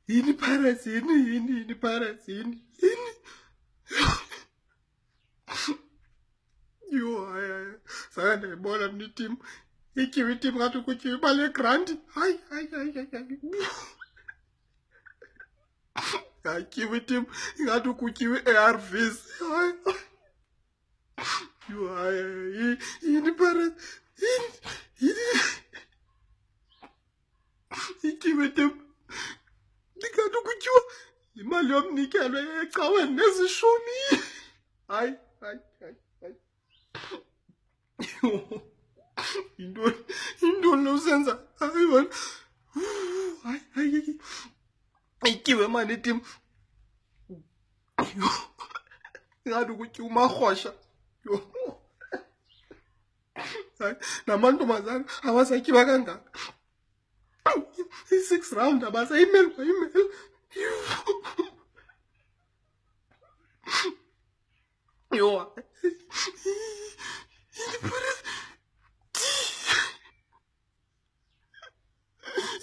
Yini Pirates, yini yini yini Pirates, yini yini. Yho, hayi hayi, zange ndayibona mna itimu ityiwe, itimu ngathi kutyiwe imali yegranti. Hayi hayi hayi hayi hayi, yatyiwa itimu ingathi kutyiwe i-A_R_Vs. Hayi, yho, hayi hayi, yini Pirates, yini yini, ityiwe itimu ingathi kutyiwa imali yomnikelo ecaweni nezishumi. Hayi hayi hayi hayi, yintoni yintoni lo usenza? Hayi wena, hayi hayi, ityiwe mani itimu ingathi kutyiwa umarhosha. Yho, hayi, namantombazana awasatyiwa kangaka, i-six round abasayimeli kwayimeli. Yho.